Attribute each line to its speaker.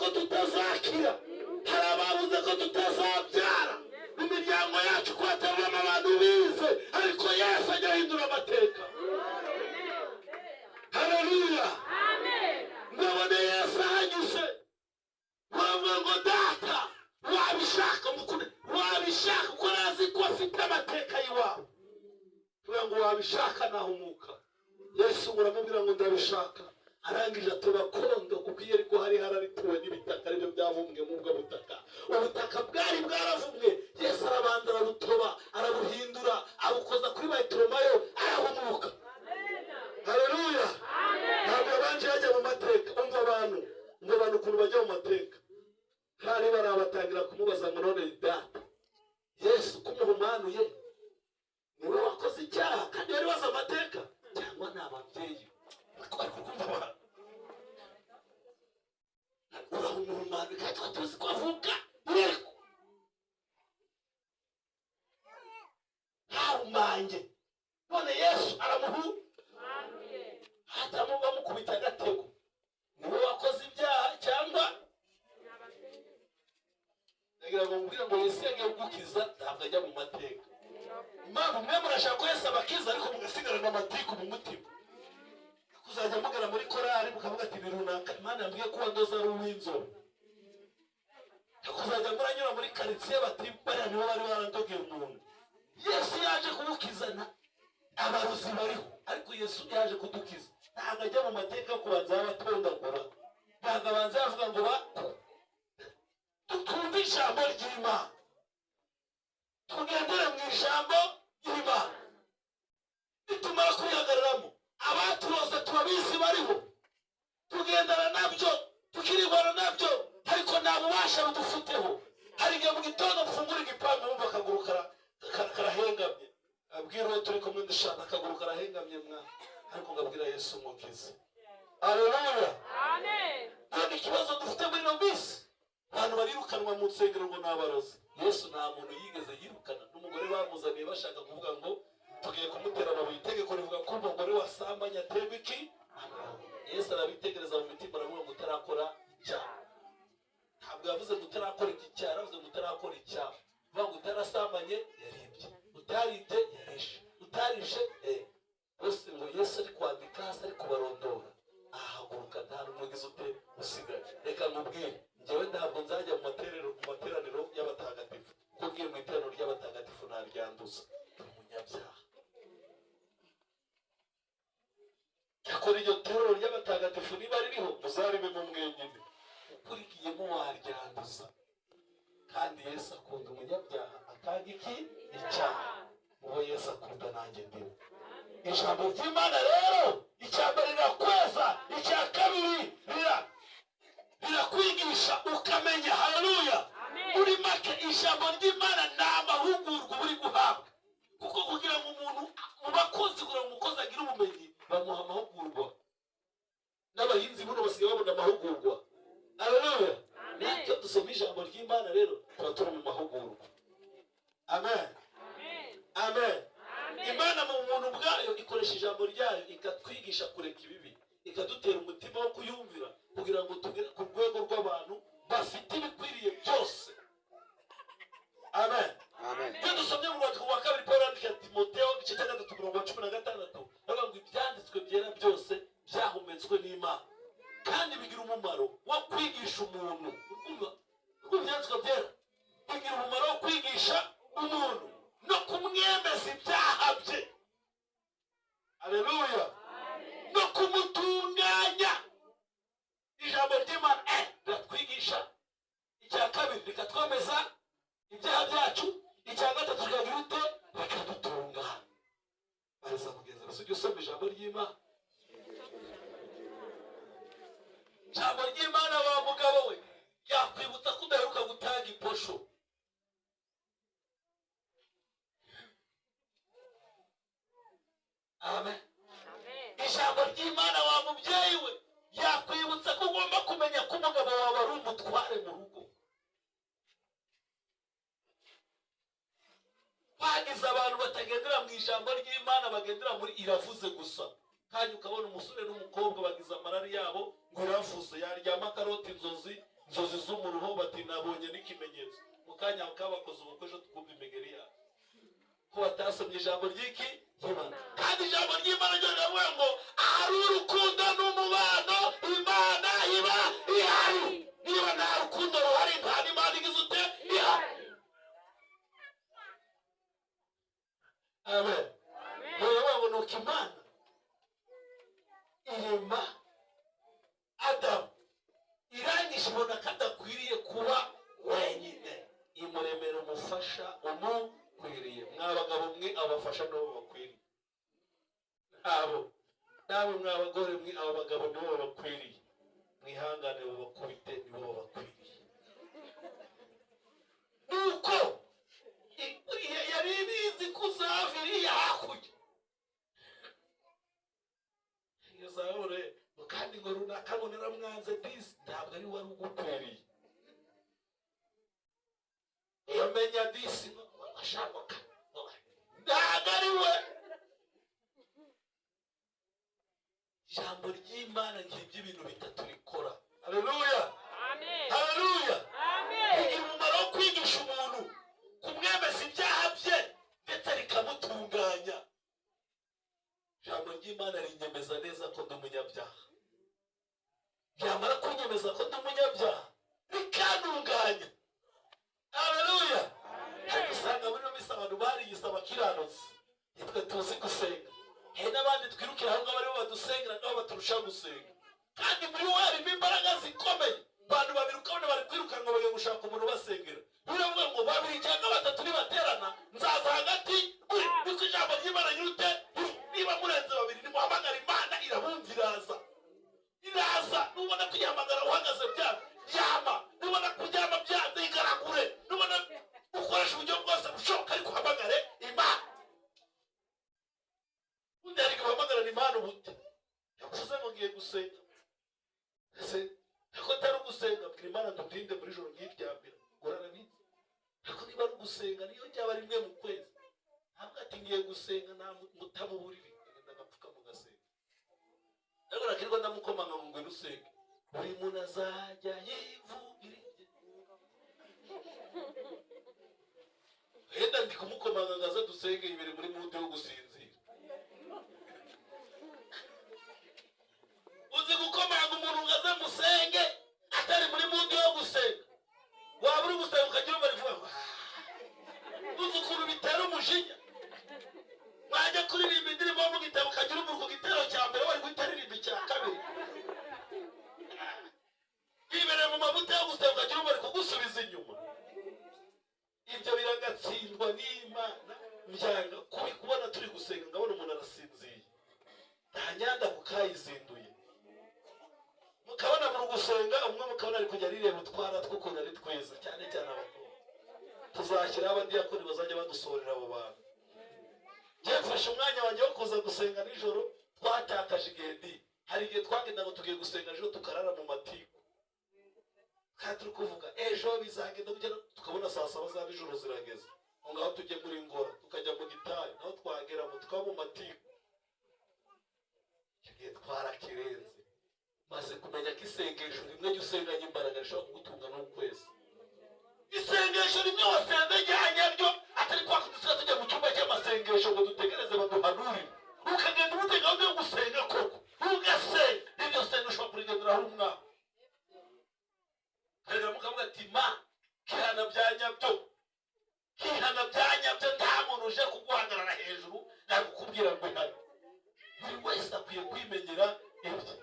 Speaker 1: ko tutazakira, hari abavuze ko tutazabyara mu miryango yacu, ko hatabamo abantu bize, ariko Yesu ajya ahindura amateka. Haleluya. Ngabone Yesu ahanyuze, baravuga ngo data wabishaka, mukune wabishaka, kuko arazi ko afite amateka y'iwabo. Tuvuga ngo wabishaka nahumuka. Yesu uramubwira ngo ndabishaka, arangije atoba kondo, kuko iyo ariko hari hararituwe n'ibitaka aribyo byavumbwe mu bwo butaka. Ubutaka bwari bwaravumwe, Yesu arabanza arabutoba, arabuhindura, abukoza kuri Barutolomayo, arahumuka. Haleluya. Ntabwo yabanje yajya mu mateka. Umva abantu ukuntu bajya mu mateka. Hari barabatangira kumubaza ngo none data, Yesu kumuhumanuye niwe wakoze icyaha kandi wari wazi amateka, cyangwa ni ababyeyi? Ariko kumva abantu urahumuhumanuye kandi tuba tuzi ko avuka yego hahumanye. None Yesu aramuhu hatamu bamukubita agatego, niwe wakoze ibyaha cyangwa? Ndagira ngo mubwire ngo Yesu yagiye kugukiza, ntabwo ajya mu mateka. Impamvu mwe murashaka ko Yesu abakiza, ariko mugasigarana amatiku mu mutima. Kuzajya mugana muri korari mukavuga ati runaka Imana yambwiye ko wandoza ari uw'inzobe. Kuzajya muranyura muri karitsiye bati bariya nibo bari barandogeye umuntu. Yesu yaje kugukizana, abarozi bariho, ariko Yesu yaje kudukiza. Ntabwo ajya mu mateka yo kubanza yabatondagura, ntabwo abanza yavuga ngo twumve ijambo ry'Imana, tugendere mu ijambo ry'Imana. Nitumara kurihagararamo, abaturoze turabizi bariho, tugendana nabyo, tukiribana nabyo, ariko nta bubasha budufiteho. Hari igihe mu gitondo mfungura igipangu wumva akaguru karahengamye, abwira uwo turi kumwe ndishaka akaguru karahengamye mwa, ariko ngabwira Yesu umukize. Haleluya.
Speaker 2: Amen.
Speaker 1: None ikibazo dufite muri ino minsi, abantu barirukanwa mu nsengero ngo n'abarozi. Yesu nta muntu yigeze yirukana. N'umugore bamuzaniye bashaka kuvuga ngo tugiye kumutera amabuye, itegeko rivuga ko umugore wasambanye aterwa iki? Yesu arabitegereza mu mitima, aravuga ngo utarakora icyaha. Ntabwo yavuze ngo utarakora iki cyaha, yaravuze ngo utarakora icyaha. Vuga ngo utarasambanye yaribye, utaribye yarishe, utarishe bose. Ngo Yesu ari kwandika hasi, ari kubarondora, ahaguruka nta n'umugizi ute usigaye. Reka nkubwire, njyewe ntabwo nzajya mu materaniro y'abatagatifu, kuko ngiye mu iteraniro ry'abatagatifu ntaryanduza, ndi umunyabyaha. Cyakora iryo teraniro ry'abatagatifu niba ririho, muzaribemo mwenyine, ukurikiyemo waryanduza. Kandi Yesu akunda umunyabyaha akanga iki? Icyaha. Uwo Yesu akunda nanjye ndimo. Ijambo ry'Imana rero, icya mbere rirakweza, icya kabiri rirakwigisha ukamenya. Haleluya. Muri make ijambo ry'Imana ni amahugurwa uri guhabwa, kuko kugira ngo umuntu mu bakozi, kugira ngo umukozi agire ubumenyi, bamuha amahugurwa. N'abahinzi buno basigaye babona amahugurwa. Haleluya. Natwe dusoma ijambo ry'Imana rero tuba turi mu mahugurwa. Amen. Amen. Imana mu muntu bwayo ikoresha ijambo ryayo ikatwigisha kureka ibibi, ikadutera umutima wo kuyumvira, kugira ngo tugere ku rwego rw'abantu bafite ibikwiriye byose. Amen. Iyo dusomye mu rwandiko rwa kabiri Pawulo yandika Timoteyo igice cya 3 umurongo wa 16, aravuga ngo ibyanditswe byera byose byahumetswe n'Imana kandi bigira umumaro wo kwigisha umuntu. Urumva ibyanditswe byera bigira umumaro wo kwigisha umuntu no kumwemeza ibyaha bye. Haleluya. No kumutunganya. Ijambo ry'Imana riratwigisha, icya kabiri rikatwemeza ibyaha byacu, icya gatatu rikagira ute? Rikadutunganya. Bareza mugenzi wawe, ujye usoma ijambo ry'Imana. Ijambo ry'Imana wa mugabo we yakwibutsa ko udaheruka gutanga iposho. Amen. Ijambo ry'Imana wa mubyeyi we yakwibutsa ko ugomba kumenya ko umugabo wawe ari umutware mu rugo. Bagize abantu batagendera mu ijambo ry'Imana, bagendera muri iravuze gusa. Kandi ukabona umusore n'umukobwa bagize amarari yabo ngo iravuze, yaryama karoti inzozi kanya kabakoze ubukwe, ejo tukumva imigeri yabo ko batasomye ijambo ry'iki ry'Imana. Kandi ijambo ry'Imana ryo riravuga ngo ahari urukundo n'umubano Imana iba ihari. Niba nta rukundo ruhari, nta n'Imana igize ute ihari. Amen. Baravuga ngo nuko Imana irema Adamu, irangije ibona ko adakwiriye kuba wenyine, imuremera umufasha umukwiriye. Mwa bagabo mwe, abafasha nibo bakwiriye, ntabo nawe mwa bagore mwe, aba bagabo nibo babakwiriye. Mwihangane babakubite, nibo babakwiriye. Nuko buriya yari ibizi ko uzava iriya hakurya iyo zahure, kandi ngo runaka ngo naramwanze disi, ntabwo ari wari ugukwiriye. Iyo menya disi ngo ashaka, ntabwo ari we. Ijambo ry'Imana ngibyo ibintu bitatu rikora. Haleluya, haleluya. Rigira umumaro wo kwigisha umuntu, kumwemeza ibyaha bye, ndetse rikamutunganya. Ijambo ry'Imana rinyemeza neza ko ndi umunyabyaha. Ryamara kunyemeza ko ndi umunyabyaha, rikantunganya. Haleluya. Ariko usanga muri ino minsi abantu bariyise abakiranutsi, nitwe tuzi gusenga. Hari n'abandi twirukira aho ngaho aribo badusengera, ngaho baturusha gusenga. Kandi muri we harimo imbaraga zikomeye. Abantu babiri ukabona bari kwirukanka bagiye gushaka umuntu ubasengera. Biravuga ngo babiri cyangwa batatu nibaterana, nzaza hagati. Niko ijambo ry'Imana nyirute, niba murenze babiri nimuhamagara Imana irabumva, iraza. Iraza. Nubona kuyihamagara uhagaze byanze, ryama. Nubona kuryama byanze, igaragure. Nubona ukoresha uburyo bwose bushoboka, ariko uhamagare Imana. Undi ari guhamagarana Imana ubute. Yakuze ngo ngiye gusenga. Ese ariko atari ugusenga, bwira Imana dutinde muri joro nkiryamira. Urarabizi. Ariko niba ari ugusenga, niyo ryaba rimwe mu kwezi. Ntabwo ati ngiye gusenga nta mutama uburiri, ngenda agapfuka mu gasenga. Ariko nakirwa ndamukomanga ngo ngwino usenge. Buri muntu azajya yivugira ibye. Wenda ndi kumukomanga ngo aze dusenge imbere muri mude wo gusinzira. Uzi gukomanga umuntu ngo aze musenge atari muri mude wo gusenga. Waba uri gusenga ukagira umva rivuga ngo uzi ukuntu bitera umujinya. Mwajya kuririmba indirimbo mu gitabo ukagira umva ku gitero cya mbere wari guhita aririmba icya kabiri. Yibereye mu mavuta yo gusenga ukagira umva ari kugusubiza inyuma. Ibyo biragatsindwa n'Imana. Byanga kubi kubona turi gusenga ngabona umuntu arasinziye. Nta nyanda kukayizinduye. Mukabona muri gusenga umwe mukabona ari kujya arireba utwara tw'ukuntu ari twiza, cyane cyane abakobwa. Tuzashyiraho abadiyakoni bazajya badusorera abo bantu. Njye mfashe umwanya wanjye wo kuza gusenga nijoro, twatakaje igihe di. Hari igihe twagenda ngo tugiye gusenga ejo tukarara mu matiku. Kandi turi kuvuga ejo bizagenda kugera, tukabona saa saba za nijoro zirageze. Aho ngaho tujye muri ngora, tukajya mu gitari, naho twagera mu tukaba mu matiku. Icyo gihe twarakirenze. Maze kumenya ko isengesho rimwe jya usenganye imbaraga rishobora kugutunga n'ukwezi. Isengesho rimwe wasenze rya nyaryo, atari kwa kundi dusigaye tujya mu cyumba cy'amasengesho ngo dutegereze baduhanurire. Ukagenda ufite gahunda yo gusenga koko, ugasenga. Iryo sengesho ushobora kurigenderaho umwaka. Karega mukavuga ati ma, kihana bya nyabyo. Kihana bya nyabyo, nta muntu uje kuguhagarara hejuru nakukubwira ngo ihane. Buri wese akwiye kwimenyera ibye.